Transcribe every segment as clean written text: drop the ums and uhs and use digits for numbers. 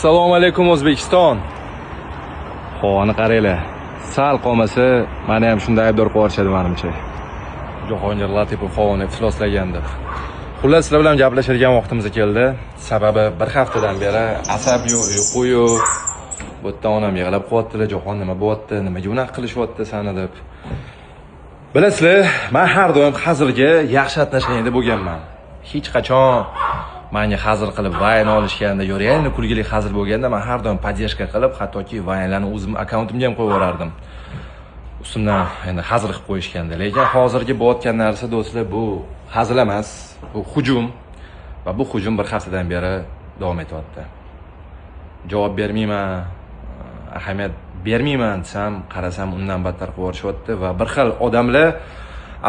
Assalomu alaykum, O'zbekiston. Havoni qaranglar. Sal qolmasa, meni ham shunday aybdor qilib yuborishadi menimcha. Jahongir Latipov havoni ifloslagan deb. Xullas, sizlar bilan gaplashadigan vaqtimiz keldi. Sababi bir haftadan beri asab yo'q, uyqu yo'q. Bu yerdan onam yig'lab qo'yaptilar, Jahon nima bo'lyapti, nimaga unaqa qilishyapti sani deb. Bilasizlar, men har doim hazilga yaxshi отношение da bo'lganman. Hech qachon manga hazil qilib вайн olishganda yo реально kulgili hazil bo'lganda men har doim поддержка qilib, hattoki вайн larni o'zim akkauntimga ham qo'yib yuborardim. Ustimdan endi hazil qilib qo'yishganda. Lekin hozirgi bo'layotgan narsa, do'stlar, bu hazil emas, bu hujum va bu hujum bir haftadan beri davom etyapti. Javob bermayman, ahamiyat bermayman desam, qarasam undan battar qilib yuborishyapti va bir xil odamlar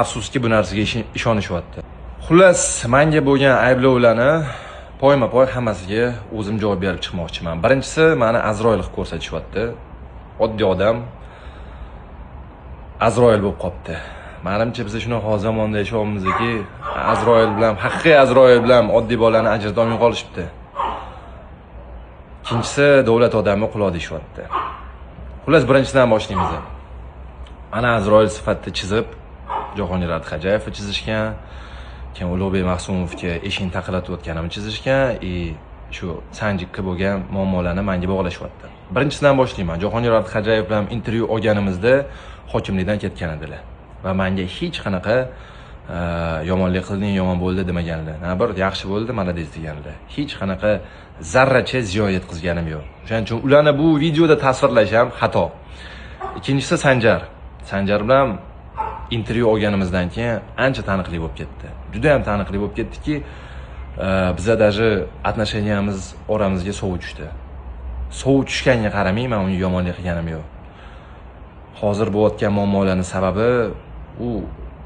afsuski bu narsaga ishonishyapti. Xullas, menga bo'lgan ayblovlarni poyma-poy hammasiga o'zim javob berib chiqmoqchiman. Birinchisi, meni Azroil qilib ko'rsatishyapti. Oddiy odam Azroil bo'lib qopti. Menimcha biz shunaqa zamonda yashayapmizki, Azroil bilan, haqiqiy Azroil bilan oddiy bolani ajrata olmay qolishibdi. Ikkinchisi, davlat odami quloq deyishyapti. Xullas, birinchisidan boshlaymiz. Mana Azroil sifatida chizib, Jahongir Ortiqxo'jayevni chizishgan, keyin Ulug'bek Ma'sumovga eshikni taqillatayotganimni chizishgan и shu Sanjikka bo'lgan muammolarni menga bog'lashyapti. Birinchisidan boshlayman. Jahongir Ortiqxo'jayev bilan intervyu olganimizda hokimlikdan ketgan edilar va menga hech qanaqa yomonlik qilding, yomon bo'ldi demaganlar. Наоборот, yaxshi bo'ldi, молодец deganlar. Hech qanaqa zarracha ziyon yetkazganim yo'q. O'shaning uchun ularni bu videoda tasvirlash ham xato. Ikkinchisi, Sanjar. Sanjar bilan intervyu olganimizdan keyin ancha taniqli bo'lib ketdi. Juda ham taniqli bo'lib ketdiki, biza даже отношения miz oramizga sovuq tushdi. Sovuq tushganga qaramay, man unga yomonlik qilganim yo'q. Hozir bo'layotgan muammolarning sababi u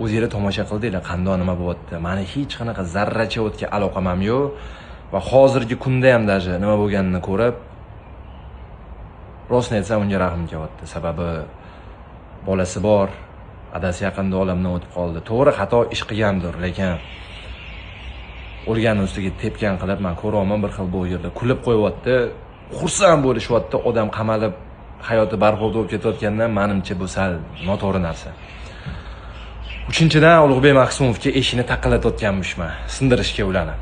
o'zinglar tomosha qildinglar, qandoq nima bo'lyapti. Mani hech qanaqa zarracha o'tga aloqam ham yo'q va hozirgi kunda ham даже nima bo'lganini ko'rib, rostini aytsam, unga rahmim kelyapti. Sababi bolasi bor, adasi yaqinda olamdan o'tib qoldi. To'g'ri, xato ish qilgandir, lekin o'lganni ustiga tepgan qilib man ko'ryapman, bir xil blogerlar kulib qo'yyapti, xursand bo'lishyapti, odam qamalib hayoti barbod bo'lib ketayotgandan manimcha bu sal noto'g'ri narsa. Uchinchidan, Ulug'bek Maqsumovga eshikni taqillatayotganmishman, sindirishga ularni.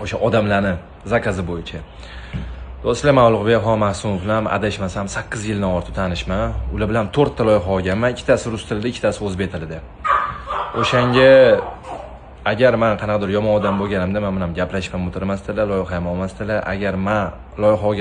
O'sha odamlarni заказ i bo'yicha. Do'stlar, men Ulug'bek Maqsumov bilan adashmasam 8 yildan ortiq tanishman. Ular bilan 4 ta loyiha olganman, ikkitasi rus tilida, ikkitasi o'zbek tilida. O'shanga agar men qanaqadir yomon odam bo'lganimda, men bilan gaplashib ham o'tirmasdilar, loyiha ham olmasdilar. Agar men loyiha olgan